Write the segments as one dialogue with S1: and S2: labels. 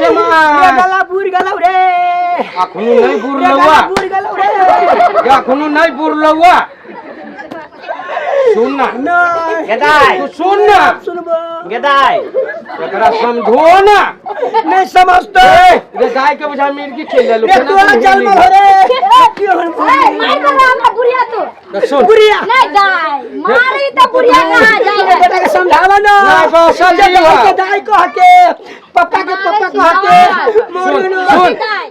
S1: छै
S2: रे
S1: माय
S2: गला बुर गेलौ रे।
S1: अखनो नहि
S2: रे
S1: बुरलौआ।
S2: गला बुर गेलौ रे।
S1: अखनो नहि बुरलौआ, सुन ना।
S2: नहि।
S3: गेदाइ।
S1: तू सुन ना।
S2: सुनबो।
S3: गेदाइ।
S1: एकरा समझो ना।
S2: नहि समझतै।
S1: रे गाय के बुझा मिर्गी चलि गेल।
S2: रे तोरा जन्मल हो रे की होल?
S4: ए, मार कर हमरा बुढ़िया तू।
S1: तऽ सुन।
S2: बुढ़िया।
S4: नहीं दाई मारी तो बुढ़िया कहाँ जाए
S2: रे बेटा के समझावा ना।
S1: नहीं, बसल
S2: जे
S1: जी
S2: दाई के
S1: है।
S2: दाई कह के, पप्पा के पप्पा कह के
S1: सुन,
S2: मोरू।
S1: सुन।
S4: दाई।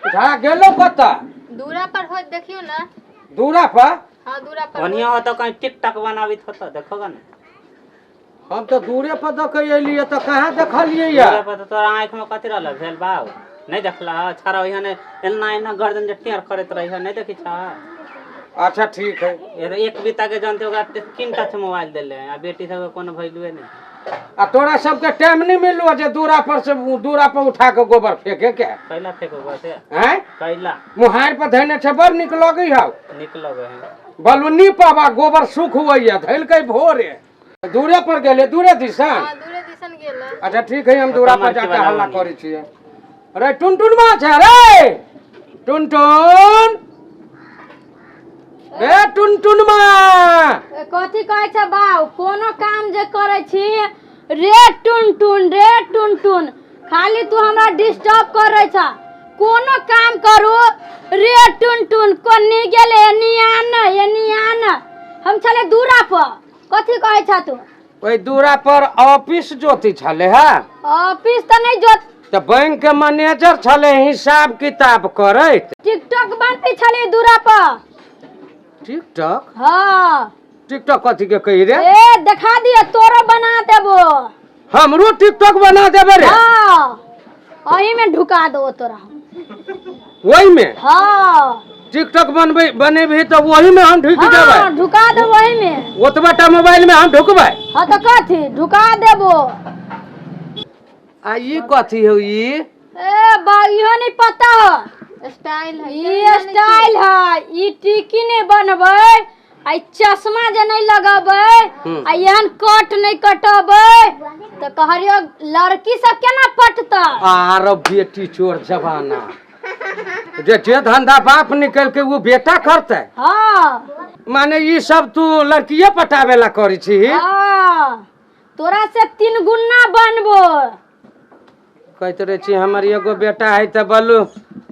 S1: झा गेलो कतऽ?
S5: दूरा पर हो, देखियो ना।
S1: दूरा पर?
S5: हाँ, दूरा पर।
S3: ओनिया होतो कहीं टिकटॉक बनाबित होतो, देखोगा ना।
S1: हम तऽ दूरे पर देखे एलियै तऽ कहाँ देखलियै या?
S3: दूरा पर तो तोरा आँख में कथी रहल भेल बाब, नहीं देखला? छाड़ा ओहिने एना एना गर्दन जे टेढ़ करैत रही है, नहीं देखी छा?
S1: अच्छा ठीक है।
S3: एक बीता के जानते ओकरा 3 टा छै मोबाइल देले है, आ बेटी सबके कोनो वैल्यूए नहीं।
S1: आ तोरा सबके टाइम नहीं मिललो जे दूरा पर से दूरा पर उठा के गोबर फेंके के?
S3: कैला फेंको से?
S1: हैं?
S3: कैला?
S1: मुहार पर धैने छै, बड़ नीक लगै हौ।
S3: निक लगे है।
S1: बलुन्नी पाबा गोबर सुख होइया, धैलकै भोरे। दूरे पर गेले, दूरे दिसन?
S5: हाँ, दूरे दिसन गेल।
S1: अच्छा ठीक है, हम दूरा पर
S3: लड़की
S1: जाके
S3: वाला
S1: हल्ला
S3: होनी।
S1: करै छियै। अरे टुनटुन माछ है रे, टुनटुन रे, टुनटुन मा।
S4: कथी कहै छै बाउ? कोनो काम जे करै छी, रे टुन टुन, रे टुन टुन, खाली तू हमरा डिस्टर्ब करै छ। कोनो काम करू, रे टुन टुन, कोनी गेले, एनी आन, एनी आन। हम छले दूरा पर, कथी कहै छ तू?
S1: ओहि दूरा पर ऑफिस जोति छलै है।
S4: ऑफिस तऽ नहि जोत।
S1: तऽ बैंक के मैनेजर छलै हिसाब किताब करैत।
S4: टिकटॉक बनबै छले दूरा पर।
S1: टिकटॉक?
S4: हाँ।
S1: टिकटॉक कथी के कही रे?
S4: ए, देखा दियो, तोरो बना देबो।
S1: हमरो टिकटॉक बना देबे रे?
S4: हाँ, ओही में ढुका दो तोरा।
S1: ओहि में?
S4: हाँ।
S1: टिकटॉक बनबै बनेबही तऽ ओही में हम ढुकि जेबै?
S4: हाँ, ढुका देबो ओही में।
S1: ओतबा टा मोबाइल में हम ढुकबै?
S4: हाँ तऽ कथी, ढुका देबो।
S1: आ ई कथी हौ ई?
S4: ए बा, इहो नहीं पता हो?
S5: स्टाइल है।
S4: ई स्टाइल है। ई टिकी नहीं बनबै आ ई चश्मा जे नहीं लगबै आ एहन कट नहीं कटबै तऽ कहलियो लड़की सब केना पटतै?
S1: आर बेटी चोर जमाना, जे जे धंधा बाप निकल के वो बेटा करतै।
S4: हाँ।
S1: माने ई सब तू लड़किए पटावे ला करै छी?
S4: हाँ, तोरा से 3 गुना बनबो।
S1: कहैत रहै छी हमर एगो बेटा है तऽ बोलू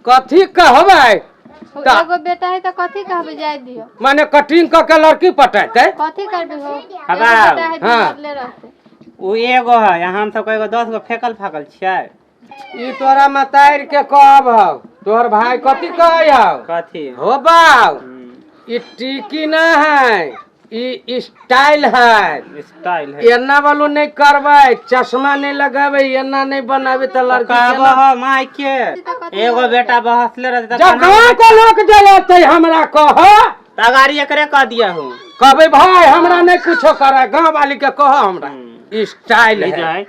S1: कथी कहबै?
S5: एगो बेटा है तऽ कथी कहबै, जाय दियो।
S1: माने कटिंग कऽ के लड़की पटेतै?
S5: कथी करबी हो, एगो
S3: हबा।
S5: बेटा है।
S1: हाँ।
S5: बिगड़ले रहते।
S3: उ एगो है आ हम सब एगो 10 गो फेकल फाकल छियै।
S1: ई तोरा मतारि के कहब हौ, तोहर भाई कथी कहै हौ?
S3: कथी?
S1: हो बाउ, ई टिकी ना है, ई स्टाइल है।
S3: स्टाइल है।
S1: एना वालू नहीं करबै, चश्मा नहीं लगेबै, एना नहीं बनाबे तऽ लड़की
S3: कहबो
S1: केना-
S3: हो माय के एगो बेटा बहसले रहते तऽ
S1: जब
S3: कहाँ-
S1: गाँव के लोग जलते हमरा कह।
S3: तऽ अगाड़ी एकरे कह दिया हूँ।
S1: कहबै भाई हमरा नहीं कुछो करे, गाँव वाली के कह हमरा स्टाइल
S3: ई जो
S1: है।
S3: है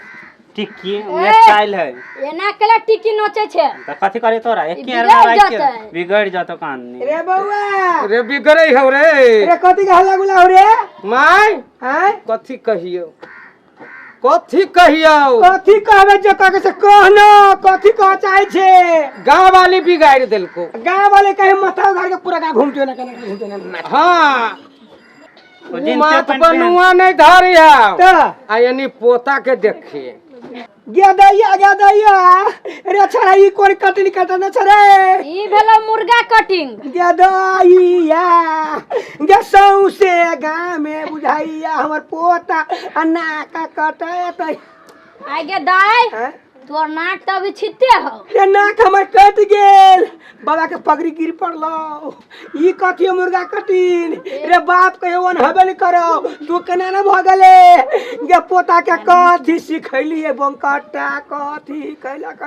S3: टिक्की, उ स्टाइल है।
S4: एना केला टिकी नोचे छै?
S3: तऽ कथी करी तोरा एके
S4: बिगड़ि
S3: आर राखि के
S4: जेतै।
S3: बिगड़ि जतो कान।
S2: रे बौआ।
S1: रे बिगड़ै हौ रे।
S2: रे कथी के हल्ला गुल्ला हो रे?
S1: माय।
S2: आँय?
S1: कथी कहियौ, कथी कहियौ?
S2: कथी कहबै जे कह से कह न, कथी कह चाहे छे?
S1: गाँव वाली बिगाड़ि देलको।
S2: गाँव वाले कहे माथा उघाड़ के पूरा गाँव घूमते ना, केना घूमते ना।
S1: हाँ।
S3: ओ
S1: उ
S3: जींस
S1: माथ
S3: पैंट
S1: पर नुआ नहीं धरी हौ।
S2: तऽ
S1: आ यानी पोता के देखिए।
S2: गे दैया, गे दैया रे, छड़ा ई कोन कटिंग कटने छ रे?
S4: ई भेलो मुर्गा कटिंग।
S2: गे दैया गे, सौंसे गाँव में बुझाइया हमर पोता आ नाका कटत।
S4: आइ गे दाई।
S2: आँय?
S4: तोर नाक तऽ अभी छिते हौ।
S2: रे नाक हमर कटि गेल, बाबा के पगड़ी गिर पड़लो। ई कथी मुर्गा कटिन रे? बाप कहियो ओन हेबे नहीं करो, तू केना ने भऽ गेले? गे पोता के कथी सिखैलिए बंकटा, कथी कैलक?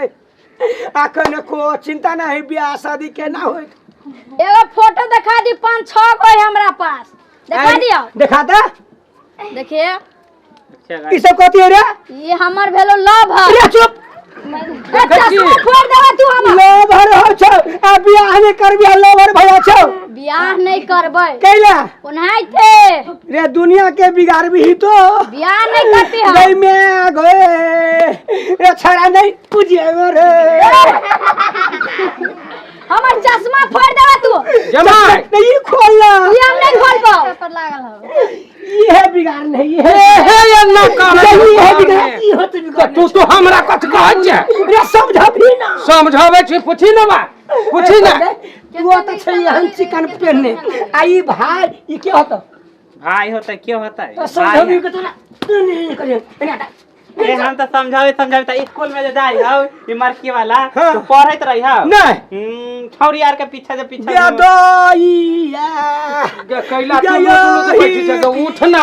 S2: अखन को चिंता नहीं, ब्याह शादी केना होइत?
S4: एगो फोटो देखा दी, 5-6 गो है हमरा पास, देखा दियो।
S2: देखा दे।
S4: देखिए।
S2: ई सब कथी है रे?
S4: ये हमर भेलो लव है।
S2: रे चुप,
S1: देखै छी।
S4: चश्मा फोड़ देबा तू हमर।
S2: लोभर हो छौ आ बियाह नहि करबी आ लोभर भैया छौ।
S4: बियाह नहीं करबै।
S2: कैला?
S4: ओनाहिते।
S2: रे दुनिया के बिगाड़बी ही तो।
S4: बियाह नहीं करती हम।
S2: नहीं मैं गए रे छड़ा नहीं पूजिए रे।
S4: हमर चश्मा फोड़ देबा तू।
S1: जमाई
S2: नहीं खोलना।
S4: ई हम नहीं खोलबौ।
S5: पर लागल हो।
S2: ये है बिगाड़ नहीं ये
S1: हे
S2: है
S1: हे एना कहै
S2: नहीं ये है
S1: छै।
S2: बिगाड़ ई होत बिगाड़।
S1: तू तो हमरा कथी कहै छै?
S2: रे समझबी ना।
S1: समझाबै छी, पूछी ने बा, पूछी ने।
S2: तू तो छै एहन चिकन पेनने आ ई भाई ई के होत?
S3: भाई होता के होता है
S2: तो समझबी के तोरा नहीं करिए एना हटा।
S3: ए हम तो समझावे समझावे त स्कूल में जे जाई हौ ई मरकी वाला
S2: हाँ।
S3: तो पढ़ैत रही हौ।
S2: नहीं।
S3: छौरी यार के पीछे जे पीछे
S2: गदइया
S1: कैला तू तू बैठी छै, तो उठ ना।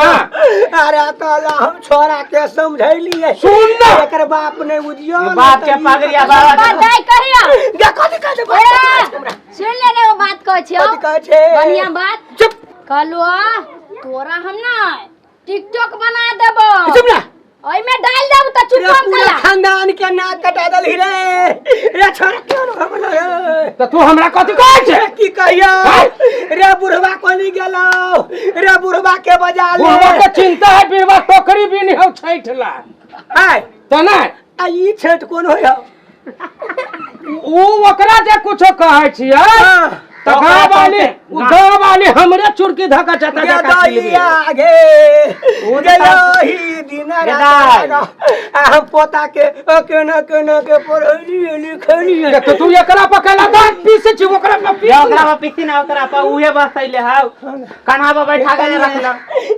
S2: अरे तोला हम छोरा के समझैलिए।
S1: सुन ना।
S2: एकर बाप नहीं बुझियो।
S3: बाप के पगड़िया बाबा
S4: बात दाई कहिया।
S2: गे कथी कहै छै? कथी कहै छै?
S4: सुन ले ने, एगो बात कहै छियौ।
S2: कथी कहै छै?
S4: बढ़िया बात।
S2: चुप।
S4: कहलु तोरा हम ना टिकटॉक बना देबो।
S2: चुप ना।
S4: ओइमे डाल देब त चुप
S2: रे
S4: हम
S2: पूरा
S4: कला।
S2: खानदान के नाक कटा देलही रे। रे छोरा क्यों न भगलो रे?
S1: तऽ तू हमरा कथी कहै छै?
S2: रे की कहियो रे बुढ़वा कोनी गेलो रे बुढ़वा के बजा ले।
S1: बुढ़वा के चिंता है, बिरवा टोकरी भी नहीं हो छैठ ला।
S2: आय
S1: तऽ नहि
S2: आ ई छैठ कोन होय हौ?
S1: ऊ ओकरा जे कुछो कहै छियै
S2: हाँ।
S1: तऽ गाँव वाली उ गाँव वाली हमरे चुरकी धक्का चता धक्का चिलबी।
S2: गदइया गे गेलही दिन रात आ हम पोता के केना केना के पढ़ैलियै लिखैलियै।
S1: तऽ तू एकरा पर कैला दाँत पीसै छी, ओकरा पर पीस।
S3: ओकरा पर पीसी ना, ओकरा पर उहे बसैले हौ कन्हा पर बैठा के रखल।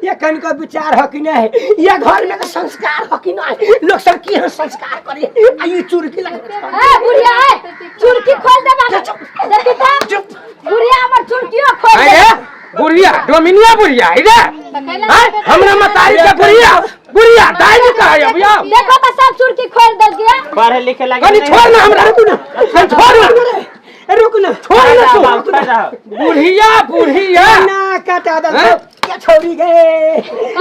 S2: ये कनिको विचार हो कि नहीं? ये घर में के संस्कार हो कि नहीं? लोग सब की हम संस्कार करे आ ई चुरकी लग।
S4: ए बुढ़िया ए चुरकी खोल देबा। देखी त
S2: चुप।
S4: बुढ़िया हमर चुरकियो खोल
S1: आइ
S4: दे।
S1: रे बुढ़िया डोमिनिया बुढ़िया आइ रे। आइ हमरा मतारी के बुढ़िया बुढ़िया दाइ ने कहै अबियो।
S4: देखो त सब चुरकी खोल देलकै।
S3: पढ़े लिखे लागे
S1: कनी छोड़ ना हमरा, कनी छोड़ ना।
S2: रुक ना।
S1: छोड़ ना तू।
S3: छोड़ जाओ।
S1: बुढ़िया बुढ़िया
S2: ना कटा दल
S1: हैं?
S2: क्या छोड़ी गे।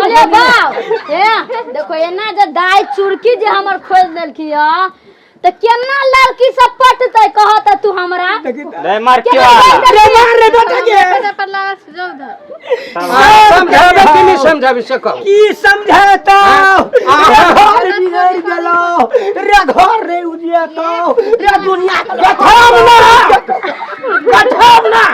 S4: अरे बाप ए देखो एना जे दाइ चुरकी जे हमर खोल देलकी ह त केना लड़की सब पटतै कहत तू हमरा।
S3: रे मरकी
S4: केना
S3: वाला
S2: रे मार रे बेटा के।
S5: बेटा पर लागल से जाउ उधर।
S1: समझाबै कि नहि समझाबै से कहू।
S2: की समझेतो? रे घर बिगड़ गेलो रे, घर रे उजिएतो रे, दुनिया के
S1: गथाम ना, गथाम ना।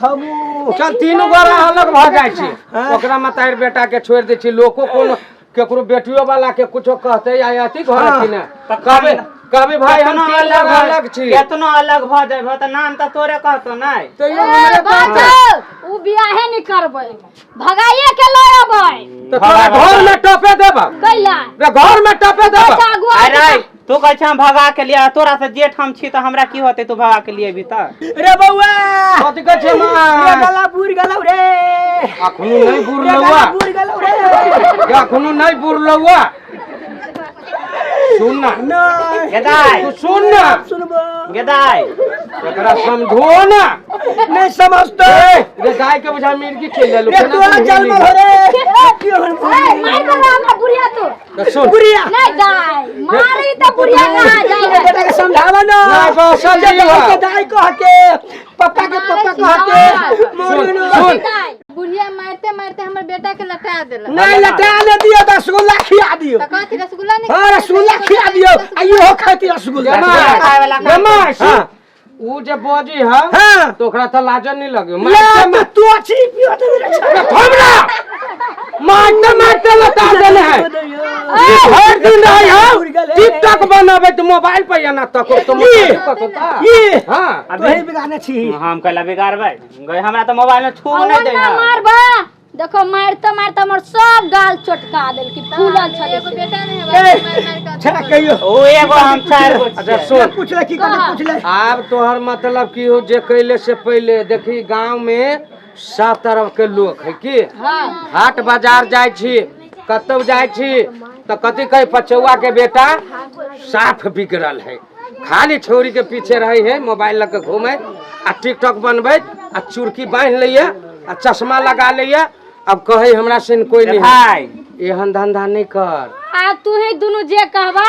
S2: थमू।
S1: चल तीनू गोरा अलग भऽ जाइ छी, ओकरा मतारि बेटा के छोड़ि दै छी। लोको कोनो केकरो बेटियो वाला के कुछो कहते या अथी घर कि ने कहबै कहबै भाई हम
S3: केतनो
S1: तीन
S3: अलग
S1: गोरा अलग छी।
S3: केतनो अलग भऽ जाइबो तऽ नाम तऽ तोरे कहतो नै।
S1: तैयो
S4: ए
S1: हमरे कहतै।
S4: बाप उ बियाहे नहीं करबै, भगाइए के लऽ अबै।
S1: तऽ तोरा घर में टपे देबऽ।
S4: कैला?
S1: रे घर में टपे देबऽ।
S4: अच्छा अगुआ।
S3: अरे तू कहै छ हम भगा के लिए, तोरा से जेठ हम छी तऽ हमरा की होतै तू भगा के लिए भी तऽ।
S2: रे बौआ
S1: कथी कहै छै
S2: रे
S1: माँ?
S2: गला बुर गेलौ रे।
S1: अखनो नहि
S2: रे
S1: बुरलौआ।
S2: गला बुर गेलौ रे।
S1: अखनो नहि बुरलौआ। सुन ना।
S2: नहीं
S3: गेदाइ
S1: तू सुन ना।
S2: सुनबो।
S3: गेदाइ
S1: एकरा समझो ना।
S2: नहीं समझते।
S1: रे गाय के बुझा मिर्गी चलि गेलौ।
S2: रे तोरा जन्म हो रे की होल?
S4: ए मार दे हमरा बुढ़िया तू।
S1: तऽ सुन।
S2: बुढ़िया
S4: नहीं दाई मारी त बुढ़िया कहाँ जाय है।
S2: बेटा के समझावा ना।
S1: नहीं, बसल
S2: जे
S1: जी
S2: कह के
S1: हो।
S2: दाई कह के पप्पा के पप्पा कह के
S1: सुन,
S2: मोरी
S1: सुन।
S4: दाई
S5: बुढ़िया मारते मारते हमर बेटा के लटा देलक।
S2: नहीं लटा ने दियो रसगुल्ला खिया दियो।
S5: तऽ कहती रसगुल्ला नहीं।
S2: हाँ रसगुल्ला खिया दियो आ इहो खाती रसगुल्ला।
S3: खाय वाला
S1: गे माय, सुन। ऊ जे बजी है
S2: हाँ।
S1: तो ओकरा तऽ लाजन नहीं लगे।
S2: ले तो तू अच्छी पियो तो मेरे
S1: मारते हमरा मारते मारते लता देने है। ई भरि दिन रहै हौ टिकटॉक बनाबै तऽ मोबाइल पर एना तको तो मोबाइल तको।
S2: ई
S1: हाँ
S2: तोही बिगाड़ने छी।
S3: हम कैला बिगाड़बै गई, हमरा तऽ मोबाइल में छू नहि दै
S4: ना
S3: है।
S4: मारबा देखो मारते मारते हमर सब गाल चटका देलकी फूलल छलै।
S5: एगो बेटा नहीं है मार मार के।
S2: छड़ा कहियो।
S3: ओ एगो हम चारि गो
S1: अच्छा
S3: छियै।
S1: सुन।
S2: पूछले की कहले पूछले।
S1: आब तोहर मतलब की हो जे कैले से पहले देखी गांव में सब तरफ के लोग है की। हाट बाजार जाइ छी कतौ जाइ छी तऽ कथी कहे पचौआ के बेटा साफ बिगड़ल है, खाली छौरी के पीछे रहे है, मोबाइल लऽ के घूमे आ टिकटॉक बनबै आ चुरकी बान्हि लैया आ चश्मा लगा लैया। अब कहे हमरा से कोई नहीं है।
S3: भाई
S1: एहन धंधा नहीं कर।
S4: आ तू ही दुनू जे कहबा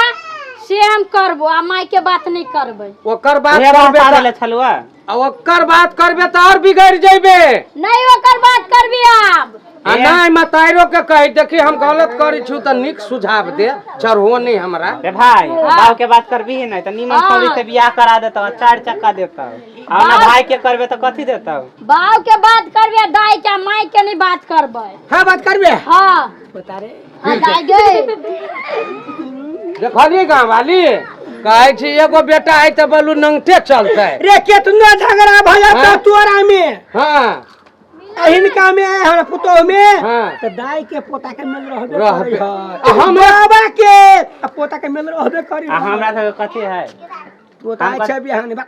S4: से हम हम करबो आ माय के बात नहीं करबै।
S1: ओकर बात
S3: हे
S1: करबे
S3: बात
S1: तऽ
S3: आले छलुआ।
S1: आ ओकर बात करबे तऽ और बिगड़ जइबे।
S4: नहीं ओकर बात करबी आब।
S1: आ नहीं मताइरो के कही देखी हम गलत करी छु तऽ नीक सुझाव दे, चढ़ो नहीं हमरा।
S3: रे भाई बाप के बात करबी ही नहीं त नीमन छौड़ी से बियाह करा देतौ, 4 चक्का देतौ। आ ना भाई के करबे त कथी देतौ?
S4: बाप के बात करबे दाई के, माय के नहीं बात करबै।
S2: हाँ बात करबे।
S4: हाँ
S2: बता रे।
S4: हाँ दाई गे।
S1: देखलियै गाँव वाली कहै छी एगो बेटा है तऽ बोलू नंगटे चलतै।
S2: रे केतना झगड़ा भऽ जाता
S1: हाँ?
S2: तोरा में।
S1: हाँ।
S2: आ हिनका में हमरा पुतोह में।
S1: हाँ।
S2: त दाई के पोता के मिल रहबे
S1: रहबे।
S2: करै है।
S1: आ हमरा
S2: बाबा के आ पोता के मिल रहबे करै
S3: आ हमरा सब कथी है?
S2: तू तऽ अच्छा बिहान बा।